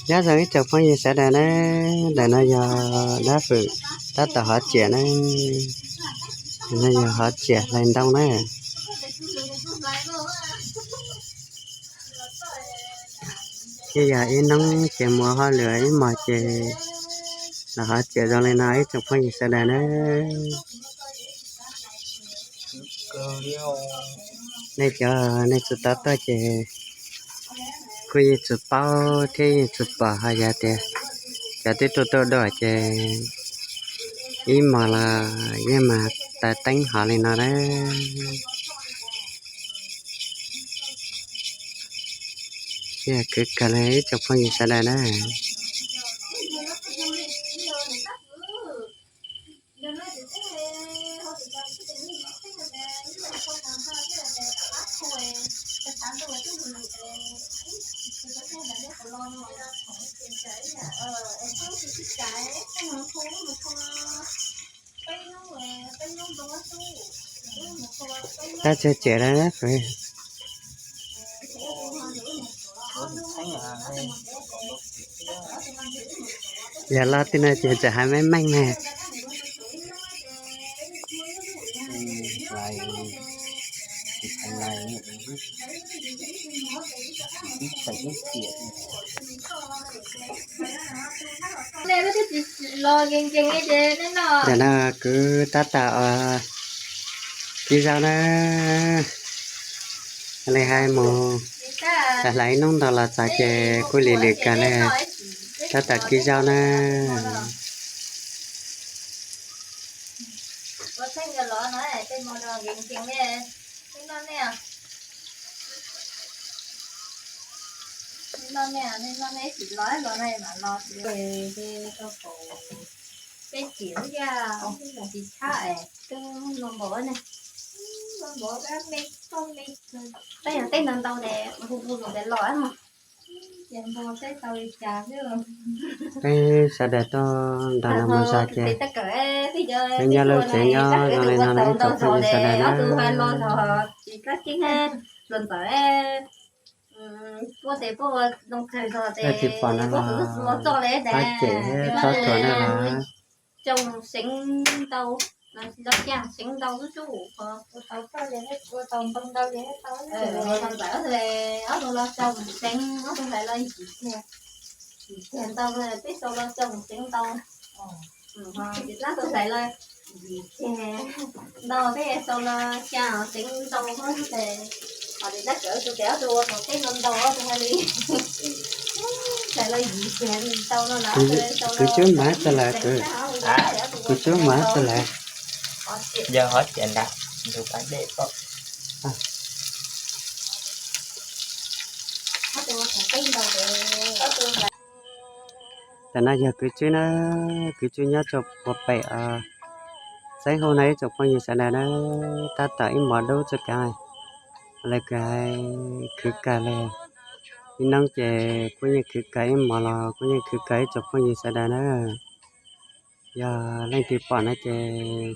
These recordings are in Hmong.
Nyob zoo ib tsoom phooj ywg sawv daws na, ntawm no yog dab fwm tab tom hov tsiam na, no yog hov tsiam hlais ntoo na. Thiab yog ib hnub ces mus hauj lwm, ib hmos ces los hov tsiam zoo li no ib tsoom phooj ywg sawv daws na. Nej cov nej tsis tau tuaj ces kuj yeej tsis paub thiab yeej tsis pom, ho yog tias cov twb tuaj tuaj dua ces ib hmos los yeej mag taws teeb hov li no na. Thiab khwv kawg li ib tsoom phooj ywg sawv daws na. Tab tsis tseem lawm, yog los tej no ces tseem hais meej meej ne. Ntawm no kuv tab tom ua kib zaub na, li hais mus hlais ib hnub ntau los txog ces kuj lim lwm kawg li, tab tom kib zaub na. Peb tsis tshab es twb los npaum ne, los npaum me, tej yog tej ntau ntau ne, hu hu los ntawd los mas. Peb sawv daws tuaj nram no mus zog ces peb nyob lub tsev nyob zoo li no na ib tsoom phooj ywg sawv daws na. Leej twg pom no los pab cem thiab txhob thuam nej los. Ntau peb sau los xya xeev ntau, ho tes tab kawv tus tes ob tug ua tau teb no ntau ob tug hais li. Xais los yim xeev ntau no na. Kuv cub mas txog lawm, kuv cub mas txog lawm. Yog hov tias nram ntug pas dej koj. Tam no yog kwv tsuj na, kwv tsuj nyob rau puag pem os. Xeeb Hauj no ib tsoom phooj ywg sawv daws na, tab tom ib hmos dub txoj kev, lawv kuj hais khwv kawg li. Ib hnub ces kuj yeej khwv kawg, ib hmos los kuj yeej khwv kawg ib tsoom phooj ywg sawv daws na. Yog leej twg pom no ces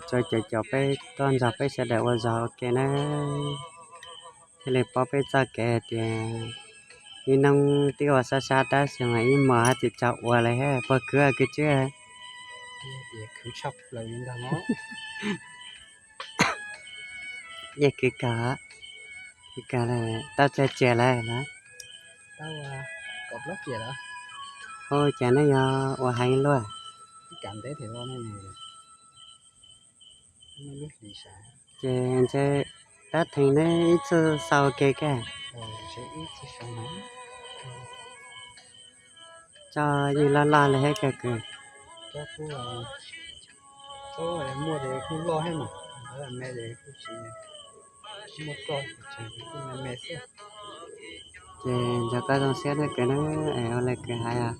tsuas caum caum peb tuaj nrog peb sawv daws ua zog ua ke na. Thiaj li paub peb txoj kev hais tias ib hnub twb ua sab sab tab sis mas ib hmos haj tsis tso ua li thiab. Puas khwv kwv tsuj? Yeej khwv kawg, khwv kawg li. Tau tsawg tsiav lawm na? Ua cas neb yog ua heev luaj? Ces ntshe tab theej neb ib txoj xaus ke kawg. Tso yeej loj loj li thiab kawg kwv. Ces nco koj zoo siab thiab kwv na, es ua li kwv hais os.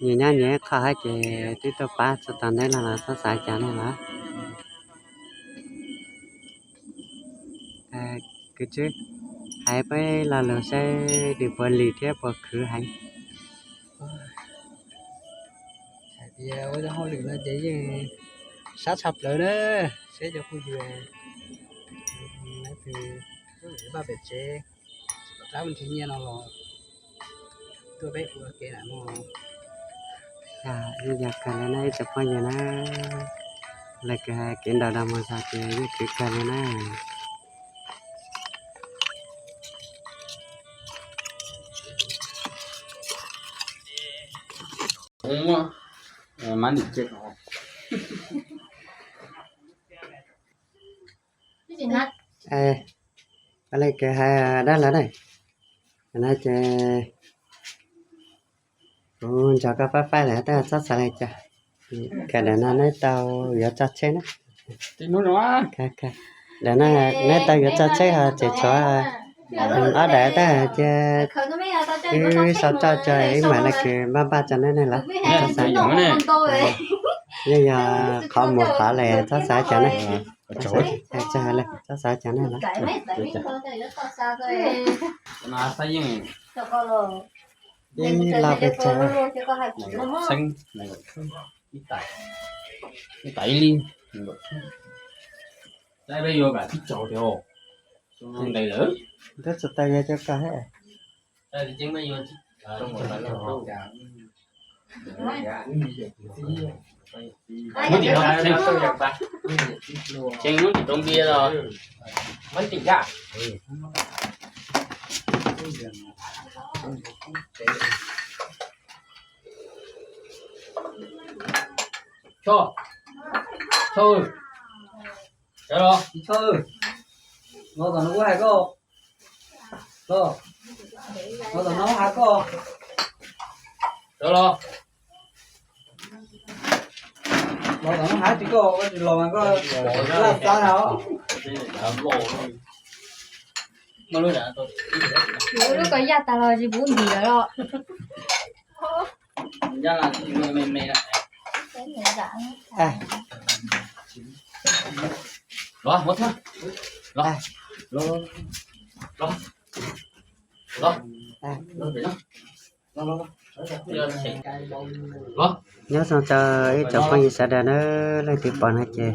Nyias nyob nyias qhov hab ces twb tuaj pab txog tau neb los los txhob xav cas nej los. Kwv tsuj, hais peb lo lus saib nws puas lim thiab puas khwv heev. Hais tias ua hauj lwm no ces yeej sab tshaj plaws na, saib cov phooj ywg, leej twg lub paj pem tsev tsis pom qab mus nrhiav nyiaj no los Tuaj peb ua kev lam no. Yeej yog kawg li na ib tsoom phooj ywg na, lawv kawg hais kev ntaus dag mus zog ces yeej khwv kawg li na. Lawv kawg hais dab lawv na, no ces kuv nrog koj pab faib lawm tab txhob xav li cas. Kawg ntawm no neb tau yuav tso tsheb na. Ntawm no neb tau yuav tso tsheb ho tseem tshuav ob daim tab cia wb sau roj tso ib mam li kws npaj npaj tso neb ne lawm. Yeej yog qhov mus qhov los txhob xav cas ne. Txhob xav cas ne lawm. Ib lo pes tsawg. Ib tais li. Peb yuav vam tib tsaus tiag, nqis lawm. Nrhiav tsis tau yuav cov koj thiab. Tseem muab tim rau npias los. Cho, Cho, sawv los, Cho, los tom no kuv hais koj, los, los tom no kuv hais koj, sawv los, los tom no hais tsis koj, koj tsis los mas koj laj xav os. Lub ko yaj tas los tsis pub ntim lawm los. Nyob zoo rau ib tsoom phooj ywg sawv daws na, leej twg pom no ces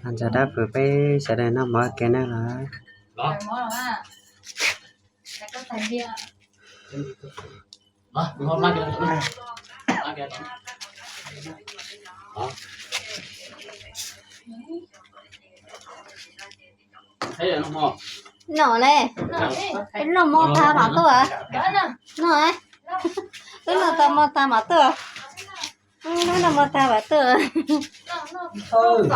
nrog dab Fwm peb sawv daws noj mov ua ke na los. Noj ne, noj mov tag mam tuaj. Noj, wb noj tau mov tag mam tuaj. Wb noj mov tag mam tuaj. Noj,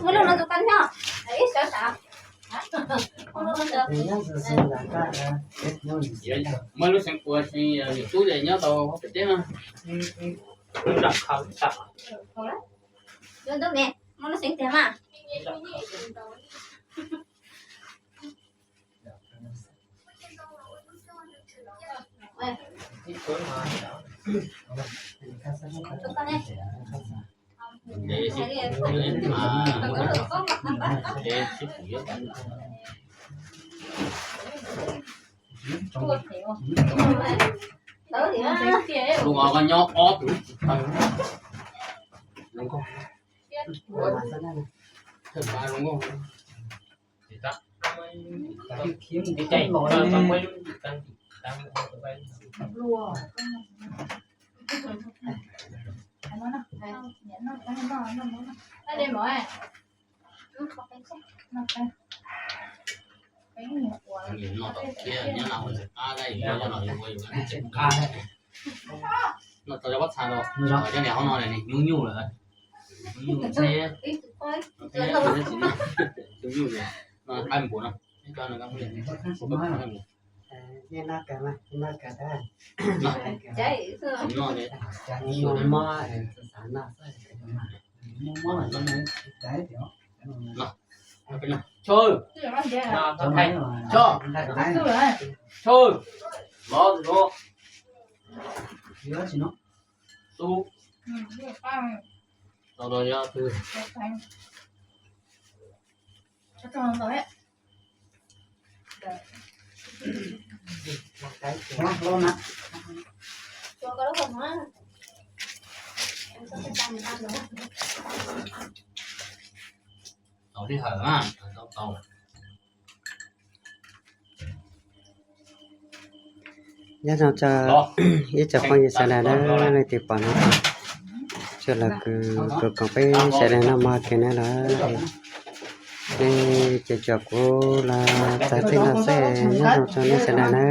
Muaj lub no tus tau nyob, ib sawv tas. Muaj lub seev puas seev yus tub ces nyob tau hauv pem teb no. Muaj lub seev tiag mas. Tus no nyob ob tug tsis tau. Noj tom kiab nyob no ua tseem qab, yus nyob no yus ua yus tseem qab. Noj tau cov pob txha rau, cov niam hauv no nws nyuj nyuj lawm. Nyuj nyuj txheb, nyuj nyuj no qaib npua no. Cho, cho, los tus no. Yuav tsis no. Xub. Tau no nyob twg. Tau sij hawm na, tau tau. Nyob zoo rau ib tsoom phooj ywg sawv daws na, leej twg pom no tsuas los kws kuv koom peb sawv daws noj mov kawg na los, nej caum caum kuv los txog txij no xwb, nyob zoo rau nej sawv daws na.